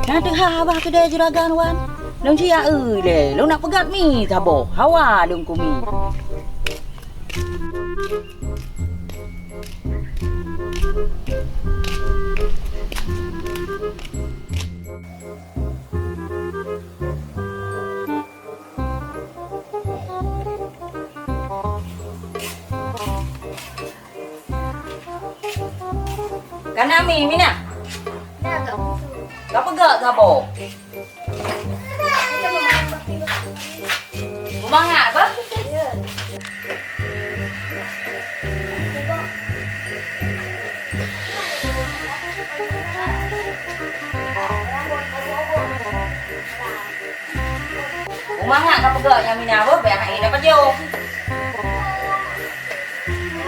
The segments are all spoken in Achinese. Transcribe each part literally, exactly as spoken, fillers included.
Na teuhah babah keudè juragan wan. Lôn siat eu lé, lôn na peugöt mi saboh, hawa lôn keu mi. Kana mi, Mina? Na, Kak Bungsu. Ka peugöt saboh. Beumangat, bah? Ya. Uma nyak ka peugah nyan Mina beuh, bèk hana na pajoh.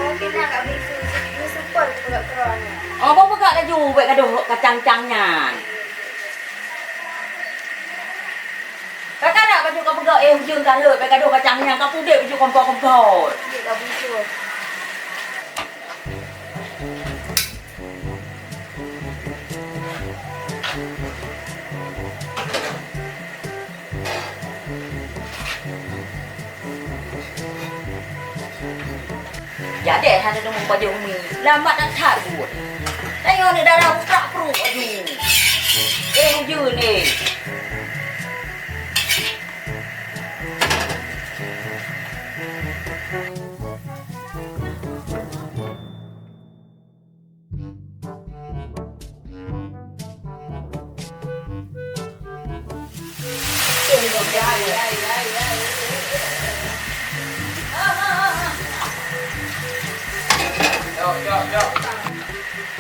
Oh, Mina ka bri su-, su-, su-, support keu peugah keudroe nyan. Oh, beuh peugah laju, bèk gadoh kacang-cang nyan. Ka karak baju ka peugah, eh, ujeuen ka rhot, bèk gadoh kacang nyan, ka pudek baju kompor-kompor. Iya, ka bungkus. Jadi hana teumeung pajoh mi, lambat that buet. Tanyoe ni darah prak pruet aju. Eh, ujeuen, eh.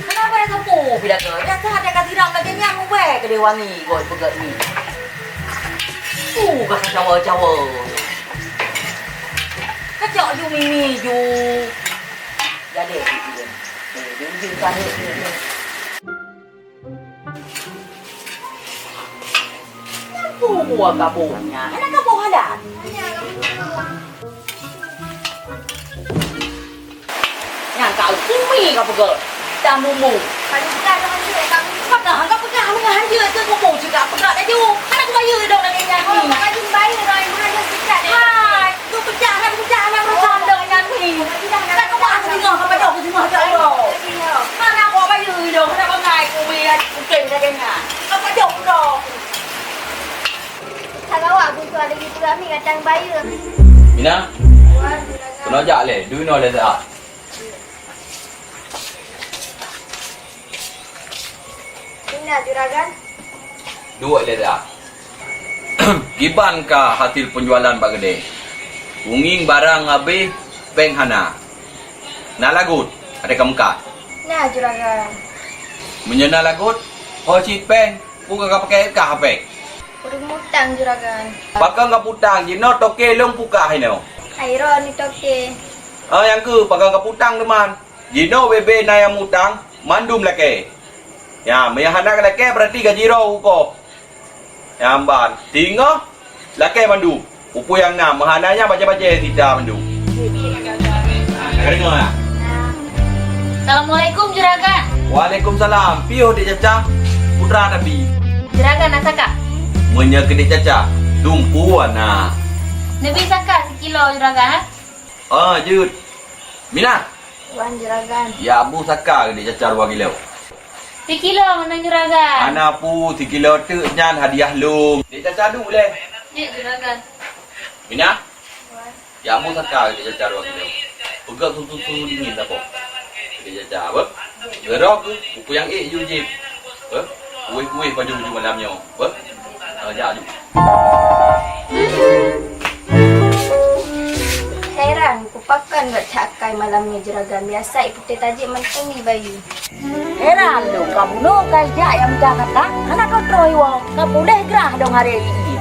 Kenapa dah sapu pih dah ke? Dah saat dah ka siram lagèe nyan, ubé keudeh wangi got peugöt mi. Tu ka cawa-cawa. Kacok ju mimi ju. Jadi, eh, jujur ka ni, ni, ni. Nyang buah kaboh nyan, hana kaboh halan. Nyang ka bumi ka peugah, dan bumbu. Pakai peugah dengan dia, kami. Maka hana peugah dengan dia ke kubu juga peugah laju. Hana kubayeue dong lagèe nyan ni. Oh, pakai jin bayeue dong, hana sikat dia. Hai. Tu pecah lah, pecah lah, meurusam dong nyan ni. Kan kau bahas singoh, kau pajoh singoh, ya Allah. Mana kau bayu dong, mana bangai kau beri kucing dah dengar. Kau pajoh dong. Tak bawa buku ada gitu kami kacang bayu. Mina, kena jak leh, duit nol leh tak? Ina, juragan. Duek lé dah. Kiban ka hasil penjualan bak keudè? Ungieng barang habéh, péng hana. Na lagot, ada ka meukat? Na, juragan. Meunyoe na lagot, ho cit péng, peue ka pakai kah péng? Ureueng mutang, juragan. Pakon ka putang, jinoe toke lôn pukah inoe. Hai, droeneuh toke. Ah, nyang keuh, pakon ka putang teuma. Jinoe bebe na nyang mutang, mandum lakèe. Nyan, meunyo hana lakèe, berarti gaji droe ukoe. Nyan ban, singoh lakèe mandum. Peue-peue nyang na, meuhana nyan bajèe-bajèe sita mandum. Ka deungoe na? Assalamualaikum, Juragan. Waalaikumsalam. Piôh Dek Caca, putra Nabi. Juragan na saka? Meunyo keu Dek Caca, dumpeue na. Neubi saka sikilo, Juragan, eh? Ah, jeuet. Mina. Wan, Juragan. Ya, bu saka keu Dek Caca dua kilo. Sikilo meunan, Juragan. Hana peue, sikilo teuk nyan hadiah lôn. Dek Caca duek lé. Jeuet, Juragan. Mina. Wan. Ya, bu saka keu Dek Caca dua kilo. Peugöt susu-susu dingin saboh. Dek Caca, beuh. Geurok, buku nyang ék ju jép. Beuh. Kueh-kueh baju-baju malam nyoe. Beuh. Ah, jak aju. Heran, ku pakon göt that akai malam nyoe, Juragan. Biasa i putéh tajép mantong i bayeue. Heran lôn, ka bunoe ka ijak nyang mita kata, hana ka troh iwoe, ka puléh grah dong haré i.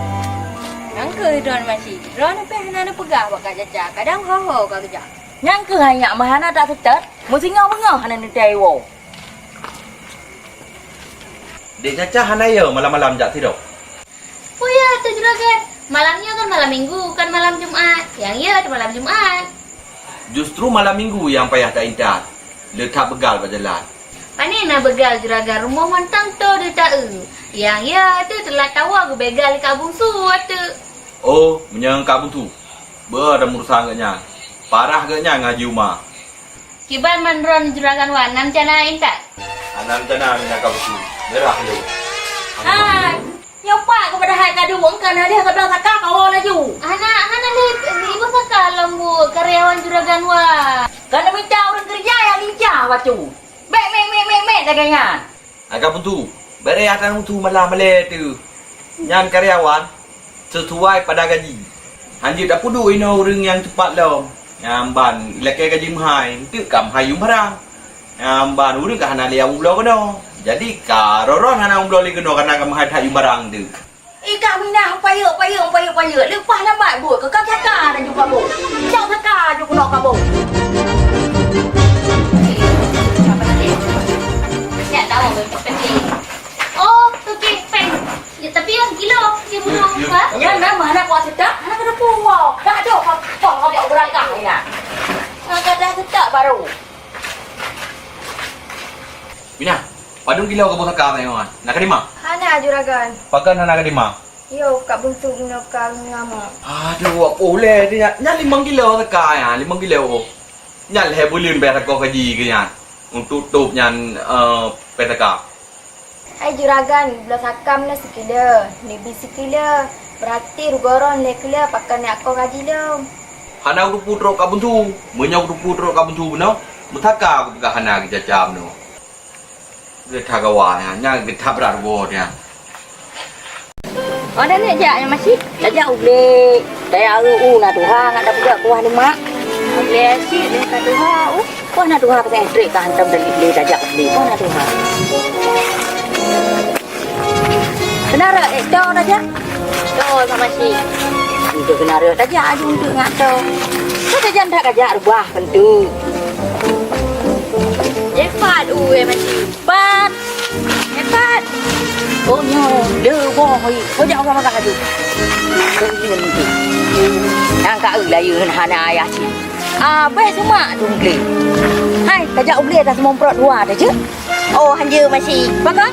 Nyang keuh droeneuh maséh, droeneuh pih hana neupeugah bak Kak Caca, kadang ho-ho ka geujak. Nyang keuh hai nyak meuhana taseutôt, meusingoh beungoh hana neuteuwoe. Dek Caca hana yo malam-malam jak sidroe? Peue ya, Teungku Juragan? Malam nyoe kan malam Minggu, bukan malam Jumat. Nyang ya, malam Jumat. Justru malam Minggu nyang payah taintat. Le that beugal bak jalan. Pane na beugal juragan rumoh mantong toe deuh taeu. Nyang ya teuk teulat tawoe geubeugal lé Kak Bungsu teuk. Oh, meunyoe Kak Bungsu, beu ada urusan geuh nyan. Parah geuh nyan ngaji uma. Kiban mandron juragan wan, na rencana intat? Hana rencana, meunyoe Kak Bungsu. Meurah lé. Hai, nyoe pat keupada hai ka duek, engka na deh ka blang saka kawoe laju. Hana, hana lé, iboh saka lom bu karyawan juragan wan. Ka neumita ureueng keureuja nyang lincah bacut. Bèk mèk, mèk, mèk, mèk lagèe nyan. Agak butu, bèrèh atra mutu malam malèe teuh. Nyan karyawan sisuai pada gaji. Hanjeuet tapeuduek inoe ureueng nyang cepat lom. Nyan ban ilakèe gaji meuhai, eunteuk ka meuhai yuem barang. Nyan ban ureueng ka hana lé nyang meubloe keunoe. Jadi ka rot-rot hana meubloe lé keunoe kareuna ka meuhai that yuem barang teuh. Ih, Kak Minah, payeuek, payeuek, payeuek, payeuek. Leupah lambat buet keu ka saka laju kaboh. Cok saka laju keunoe kaboh. Nyak tahu, betul. Oh, tu kek peng. Ya, tapi yang kilo, dia belum, Pak. Nyan memang hana kuat sedap, hana kena puwa. Dah ada, Pak, Pak, Pak, berakah, ya. Nah, kada sedap baru. Minah, padum kilo kaboh saka nyoe? Na ka dima? Hana, juragan. Pakon hana ka dima? Yo, Kak Buntu bunoe ka ngamuk. Aduh, apa ulèe tu nyan? Nyan limong kilo saka nyan, limong kilo. Nyan lhèe buleuen bèk sakoh gaji keu nyan. Untuk tôb nyan, eh, pèh saka. Hai juragan, bloe saka meunan sikilo, neubi sikilo. Berarti rugoe droe lhèe kilo, pakon nyak koh gaji lom. Hana kuteupeu trok Kak Buntu. Meunyoe kuteupeu trok Kak Buntu bunoe, meusaka kupeugah hana geucaca bunoe. Geuta gawa nyan, nyan geuta brat rugoe nyan. Oh, dah nyak jak nyan masih? Tajak u glé. Tajak u, u na tuha, ngat dapeudak kuah lemak. U glé asyik, lé ka tuha, u. Kuah na tuha, pasang trek ka hantom dan glé tajak u glé. Kuah na tuha. Kenara, eh, to tajak. To sama si. Itu kenara tajak aju untuk ngat to. To tajak ndak kajak rubah pentu. Cepat, u, eh, masih. Pat! Eh, Pat! Oh, nyoe, le boh, hoi. Kau jak sama kah tu? Kau ni nanti. Nang kak eu layeuen hana ayah cit. Abeh semak tu glé. Hai, tajak u glé atas momprot dua dah je. Oh, hanje masih. Pakon?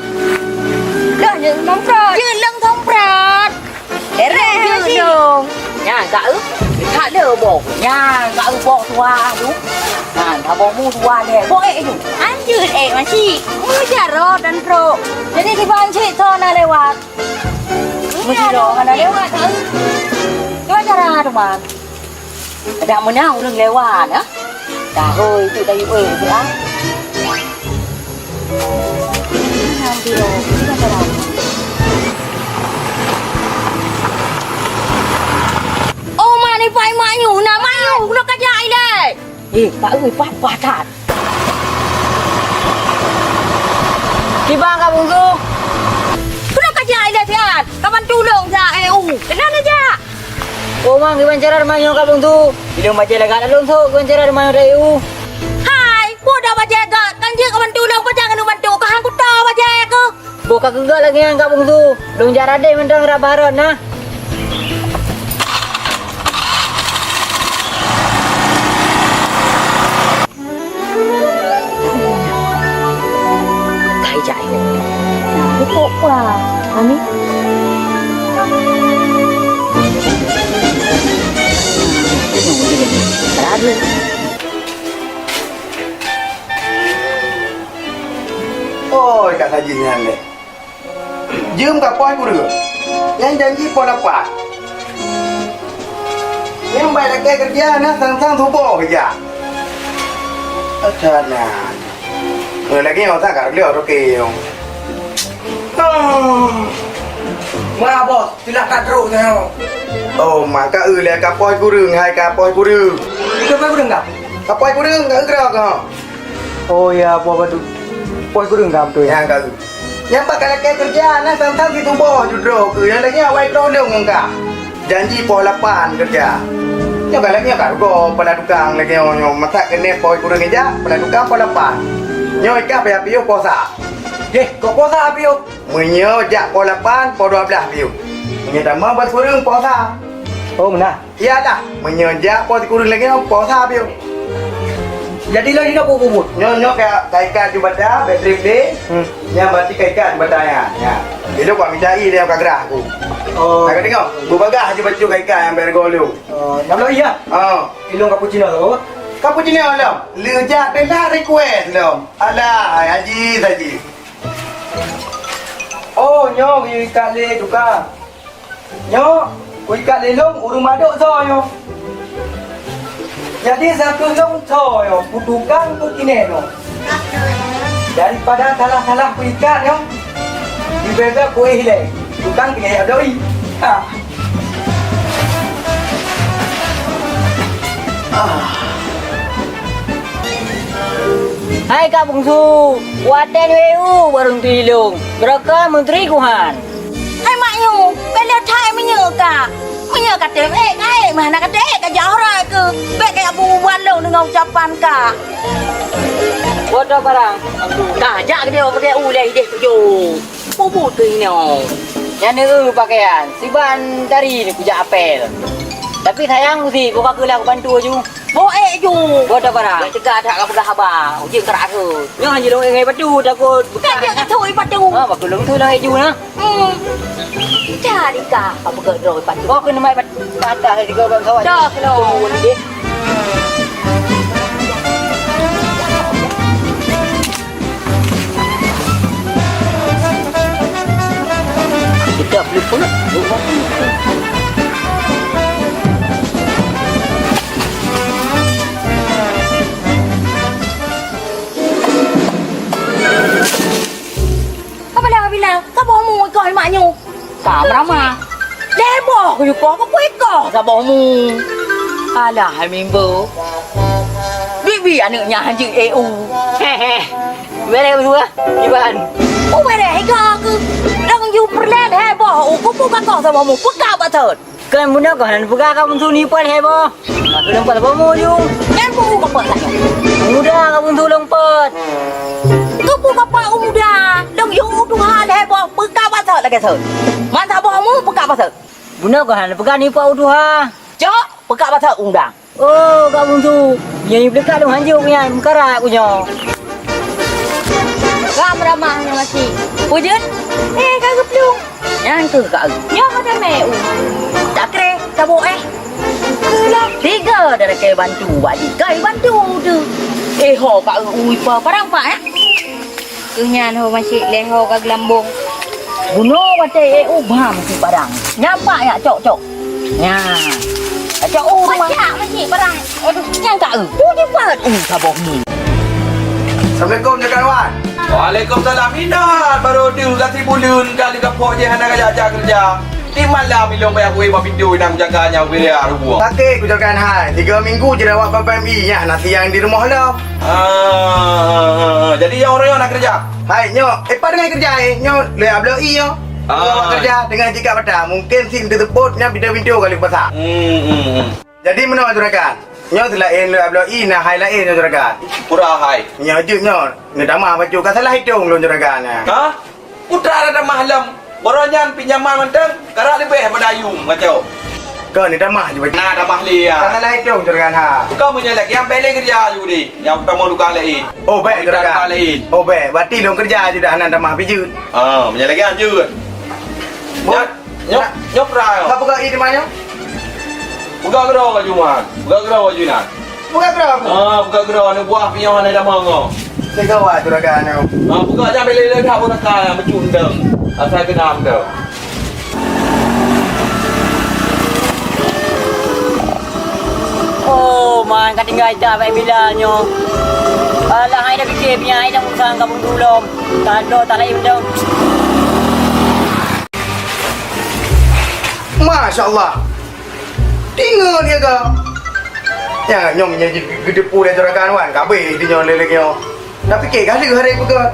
Dah je momprot. Je leng somprot. Ereh, jeuet dong. Nyan, ka eu. Ka le boh. Nyan, ka eu boh tuha tu. Nyan, ka boh mu dua lé. Boh ék tu. Anjeuet ék masih. Mu jaroe dan trok. Jadi, kiban cit tho na lewat. Mesti lo hana lewat, ka eu. Kiban cara tu, man. Dak meunang ureueng lewat, ah. Tahu itu dari oi tu, ah. Nanti lo, kita terang. Oh, mana Pak Mak Yu? Nak Mak Yu, nak kerja ilai. Eh, Pak Ui, Pak, Pak, tak. Kiban Kak Bungsu. Keunoe ka jak ilèe siat, ka ban tulông siat, eh, u. Keunoe neujak. Oh, mang, kiban cara teuma nyoe Kak Bungsu. Ilông bajèe lagak lalông sôk, kiban cara teuma nyoe, eh, u. Hai, peue dak bajèe gak, kan jeuet ka ban tulông, pajan keuneuk bantu, ka han kuto bajèe keuh. Boh ka keugok lagèe nyan Kak Bungsu. Lông jak radeh mantong rab barot na. Kai jai. Pupuk pula. Kami. Beradu. Oi, Kak Sajih nyan lé. Jeuem ka poh kureueng. Nyang janji poh lapan. Nyang bai lakèe keureuja na sang-sang suboh keureuja. Acha na. Eh, lagèe nyoe sang ka reuloh roke nyoe. Ah. Ma, Bos, silak ka trok nyoe. Oh, ma ka eu lé ka poh kureueng, hai ka poh kureueng. Ka poh kureueng ka? Ka poh kureueng, ka eu keudroe ka. Oh ya, poh badu. Poh kureueng ka beutôi. Ya, ka eu. Nyang pat ka lakèe keureuja na sang-sang situboh judroe keu nyang lagèe awai troh lôn ngon ka. Janji poh lapan keureuja. Nyoe ka lagèe nyoe ka rugoe pala tukang lagèe nyoe, nyoe masak keuneuk poh kureueng ija, pala tukang poh lapan. Nyoe ka payah piôh poh sa. Deh, kok poh sa piôh? Meunyoe jak poh lapan, poh dua blaih piôh. Meunyoe tamong poh sikureueng poh sa. Oh, meunan. Iyalah, meunyoe jak poh sikureueng lagèe nyoe poh sa piôh. Jadi lôn jinoe peue buet? Nyoe, nyoe ka, ka ikat aju bata, batri play. Hmm. Nyan berarti ka ikat aju bata nyan. Nyan. Ilôn ka mita ie lé ka grah aku. Oh. Ka tengok, beubagaih aju bacut ka ikat nyang bèk rego lôn. Oh, nyan lôn iya? Oh. Ilôn cappuccino lôn. Cappuccino lôn. Leuja teulah request lôn. Alah, hai Haji saji. Oh, nyoe ikat lé tukang. Nyoe, kuikat lé lôn ureueng madok soe nyoe. Jadi, sapeue lôn soe nyoe, peutukang peukinéh nyoe. Daripada salah-salah kuikat nyoe, leubeh baik kuéh ilèe, tukang kinéh jak bloe ie. Ha. Hai Kak Bungsu, watèe nyoe u barô turi lôn, droe ka meuntri kuhan. Hai mak nyoe, bèk lé that meunyoe ka. Meunyoe ka tem ék, ka ék meuh, hana ka tem ék, ka jak uroe keuh. Bèk kajak bubuet lôn deungon ucapan ka. Bodoh barang. Ka jak keudéh, pakai ulèe idéh tujoh. Bubut keuh inoe. Nyan neueu pakaian, siban tari ni kujak apel. Tapi sayang usi, buka keulah kubantu aju. Boh ék ju. Bodoh barang. Cegah that ka peugah haba. Ujeuen karak rhot. Nyoe hana jilong ngai batu, takot beukah. Kan dia kata oi batu. Ha, bakul lông tu lah ék ju nah. Hmm. Cari kah, apa ke droe pat? Kau kena mai pat-, patah juga bang kawan. Dah, kena. Tuh, ni deh. Kita beli pun. Apa dah bilang? Saboh mu ikoh mak nyu. Ka meurama. Deh boh ku yukoh, ku ikoh saboh mu. Alah, hai mimbo. Bibi aneuk nyan hanjeuet E U. Hehe. Bere dua, Iban. Oh, bere, ikoh aku. Dong yu perlen, heh, boh. Ku pun kakoh saboh mu. Pekak batot. Kan bunoe kah nan peugah ka Bungsu nipat heboh. Aku lompat boh mu ju. Nyan peue ka peuet lagèe? Muda ka Bungsu lompat. Keupeue ka peuet muda? Dong yue u tuha lhèe boh peukak basot lagèe sot. Man saboh mu peukak basot. Bunoe kah nan peugah nipat u tuha. Cok, peukak basot undang. Oh, Kak Bungsu. Nyan peuleukat lôn hanjeuet nyan, meukarat ku nyoe. Ka meuramah nyoe masih. Peue jeuet? Eh, ka geuplueng. Nyan keuh ka eu. Nyoe ka damé u. Takre, tabok eh. Keulah. Tiga darah kai bantu bak jih. Kai bantu tu. Eh, ho ka eu ui pa parang pa eh. Keuh nyan ho masih lé ho ka geulambong. Bunoe watèe eh u bham si parang. Nyan pak yak cok-cok. Nyan. Cok u rumah. Pacak masih parang. Aduh, nyang ka eu. Pu cepat u saboh mu. Assalamualaikum, Jakawan. Waalaikumsalam. Inan baru deuh gasi buleuen kali kapok je hana kajak-jak keureuja. Di malam ilong bayar kueh bak pintu inang jaga nyang wiria rubuh. Sakét kujakan hai. Tiga minggu jerawat bak P M I nyan nasi yang di rumoh lom. Ah, jadi yang orang nak kerja? Hai, nyoe, eh, pada dengan kerja eh. Nyoe, le ablo i nyoe. Ah. Nyoe kerja dengan jika bata. Mungkin si tersebut nyoe pintu-pintu kali pasar. Hmm, hmm, hmm. Jadi meunoe juragan. Nyoe seulaén lôn bloe ie na hai laén nyoe juragan. Pura hai. Nyoe jeuet nyoe, neutamah bacut ka salah itong lôn juragan nyan. Hah? Putra ada tamah lom. Baroe nyan pinjaman mantong, karak leubeh pada ayum kacau. Kau ni tamah je bacut. Na tamah lé ya. Ka salah itong juragan ha. Kau meunyoe lagèe nyang bèk lé keureuja ju deh. Nyang utama tukang laén. Oh bèk juragan. Tukang laén. Oh bèk, berarti lôn keureuja ju dah hana tamah pijeuet. Ah, meunyoe lagèe nyan jeuet. Bo- Nyoe, nyoe, nyoe prai. Ka peugah ie teuma nyoe? Peugah keudroe ka Jumat. Peugah keudroe ka Jumat. Peugah keudroe aku? Ah, peugah keudroe, aneuk buah pih nyoe hana damang nyoe. Teuka wa juragan nyoe. Ah, peugah jangan bela-bela dah ureueng ka meucundang. Asai keunam dah. Oh, man ka tinggai dah bak bila nyoe. Alah, hai dah fikir pih, hai dah musang kampung tulom. Tado tak lain dah. Masya Allah. Tingot dia ke? Ya, nyong nya je geudepu lé juragan wan, kabeh di nyoe lé lagi nyoe. Tapi kek kali hari buka.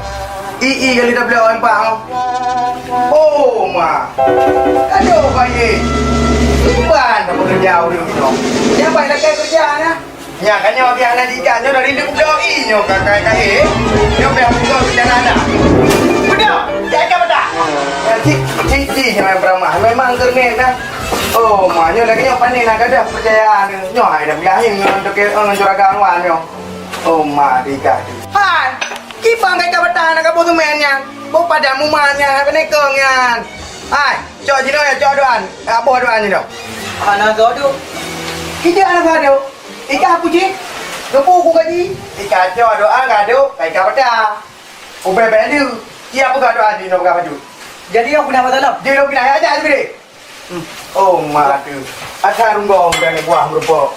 I i kali dah bela empat. Oh, ma. Aduh, baik. Iban dah bekerja udah gitu. Dia baik dah kerja nah. Nya, kan nyoe biasa na jikan, nyoe dari leuh bloe ie nyoe ka, ka, ka, eh. Nyoe biasa bloe ie dah ada. Beudôh, jak ikan bedak. Ya, cik, cik, cik, nyoe memang beramah. Memang kernet dah. Oh, ma, nyoe lagi nyoe panen nak gadah percayaan. Nyoe hai dah berakhir nyoe untuk ke, eh, juragan wan nyoe. Oh, ma dikah. Hai, kiban kai ka bata na ka boh teumé nyan. Boh padang mumat nyan, hai, peunekong nyan. Hai, cok jinoe ya, cok doan. Aboh doan jinoe. Hana gadu. Kijak hana gadu. Ika puji. Gepu ku gaji. Ika cok doan gadu, kai ka bata. Ubé-bé deuh. Siap peugah doan jinoe peugah baju. Jadi, aku nak masalah. Dia nak pindah aja deh. Oh, ma teuh. Asai runggong dan buah meureumpok.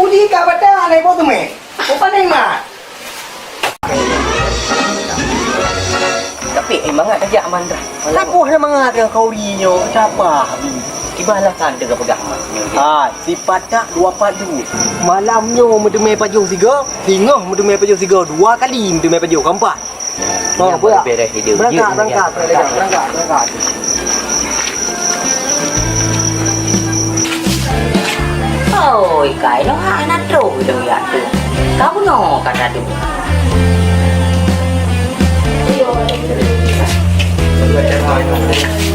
Uji ka bata na iboh teumé. Bukan nikmat. Tapi, eh, mangat tajak mandra. Saboh na mangat dengan kauri nyoe, siapa? Ibalah kan teuka peugah mat. Ah, sipat tak dua pat dua. Malam nyoe meuteumé pajoh sigo, singoh meuteumé pajoh sigo, dua kali meuteumé pajoh, keempat. Oh, beurangkat, beurangkat, beurangkat, beurangkat. Oi, kai lo hana trok lo ya tu. Ka bunoe ka tadu.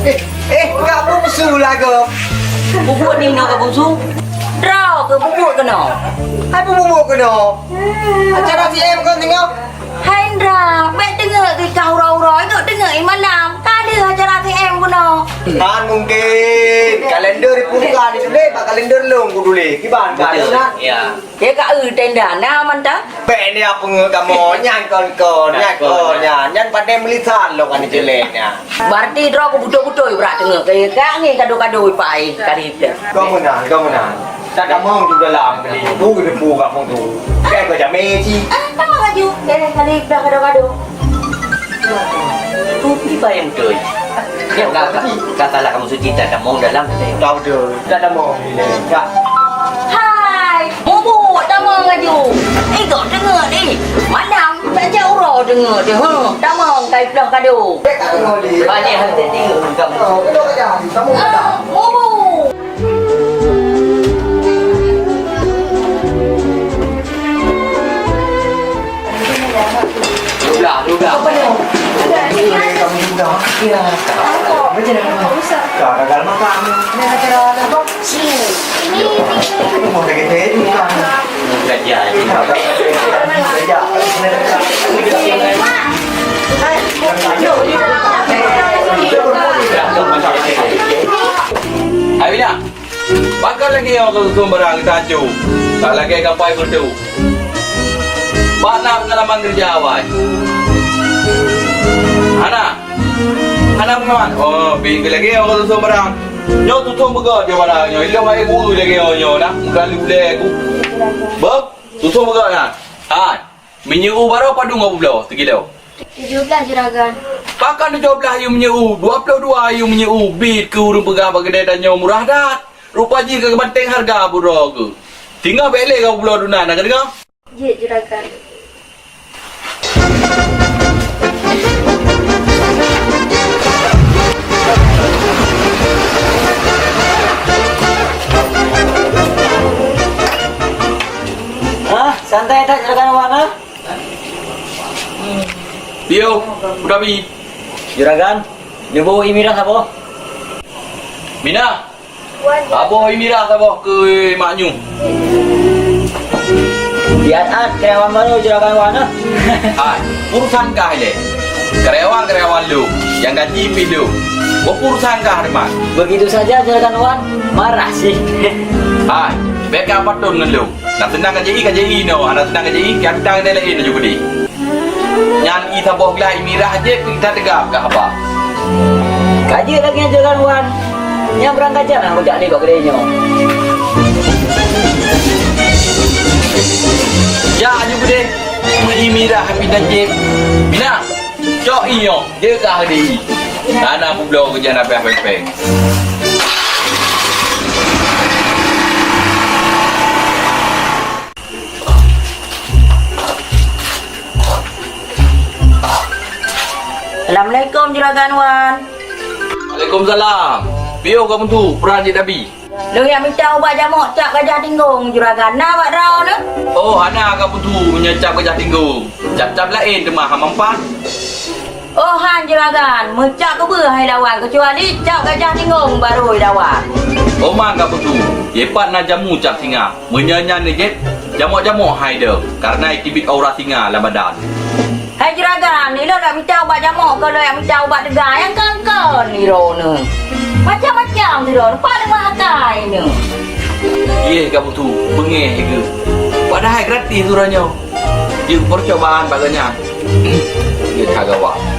Eh, eh, ka busu lagoe. Bubuk ni na ka busu. Droe ke bubuk keunoe. Hai bubuk keunoe. Acara C M kon tengok. Hai Indra, bèk teungeut keu kah uroe-uroe, ingat teungeut i malam. Ka deuh acara T M bunoe. Hán mungken. Kalender dibuka dituléh, bak kalender lôn kutuléh. Kiban ka deuh na? Ya. Ya ka eu tenda na mantong. Bèk ni apa ngeut kamoe nyan kon kon nyan kon nyan. Nyan padé meulisan lôn kan dijeuleh nyan. Berarti droe ku beutôi-beutôi brat teungeut keu ka angén kado-kado ipai kali teu. Kau meunan, kau meunan. Tatamong ju dalam kali. Tu keuneuk pu kamoe tu. Kai keu jamé cit. Ah, tamong laju. Beres kali dah kado-kado. Tu kiban nyang beutôi. Nyang ka, ka, ka salah kamoe suci tatamong dalam tadi. Ka beutôi. Tatamong. Ka. Hai, bubuk tamong laju. Eh, kau deungoe ni. Madam, tak jak uroe deungoe tu. Huh, tamong kai ploh kado. Bèk ka deungoe ni. Banyak hati tinggi kamoe. Oh, kado aja. Tamong madam. Ah, bubuk. Hai, Wina. Pakon lagèe nyoe keu susoe barang geutanyoe? Ka lagèe kapai beutôi. Bak na peungalaman keureuja awai? Hana? Hana peungalaman? Oh, pih keu lagèe nyoe keu susoe barang. Nyoe susoe beugöt nyoe barang nyoe. Ilôn hai guru lagèe nyoe, nyoe na. Muka lulèe ku. Beuh, susoe beugöt na. Hai. Minyeuk u barô padum ngon peubloe sikilo? Tujoh blaih juragan. Pakon tujoh blaih yue minyeuk u, dua ploh dua yue minyeuk u, bit keu ureueng peugah bak keudè tanyoe murah that. Rupa jih ka geubanteng hareuga buroe geuh. Singoh bèk lé kapeubloe duna, na kadeungoe? Jeuet juragan. Hah, santai that juragan awak na? Piôh, Utabi. Juragan, neuboh i mirah saboh. Mina, saboh i mirah saboh keu mak nyoe. Siat-at karyawan baru juragan awak na. Hai, urusan kah ilèe. Karyawan-karyawan lôn, nyang gaji pih lôn. Boh urusan kah, Arman. Begitu saja juragan wan, marah sih. Hai, bèk ka patôn ngon lôn. Na seunang ka ji, ka ji inoe, na seunang ka ji, ka bintang deh laén laju geude. Nyan i saboh glah i mirah jeuet keu gata teuga peugah haba. Ka jeuet lagèe nyan juragan wan. Nyang beurangkajan na rujak lé bak keudè nyoe. Jak laju geude, meu i mirah api dan jép. Mina! Cok i nyoe, jeuet kah di i. Hana peubloe keu jana piah péng-péng. Assalamualaikum, Juragan Wan. Waalaikumsalam. Piôh kamoe tu, peran jeuet tabi. Lôn jak mita ubat jamok cap gajah tinggong, Juragan. Na bak droeneuh? Oh, hana kamoe tu meunyoe cap gajah tinggong. Cap-cap laén teuma hana manfaat. Oh, han, Juragan. Meucap keubeuh hai lawan, keucuali cap gajah tinggong barô lawan. Oh, man kamoe tu. Jipat na jamu cap singa. Meunyoe nyan neujép, Jamok-jamok hai deuh, karena iteubiet aura singa lam badan. Hai juragan, ilôn nak mita ubat jamok keu lôn, nak mita ubat teuga nyang kon-kon droeneuh. Macam-macam droeneuh, paléng makai neuh. Yeh, Kak Putu, beungéh geuh. Padahai gratis uroe nyoe. Jeuet percobaan bak geuh nyan. Jeuet that gawat.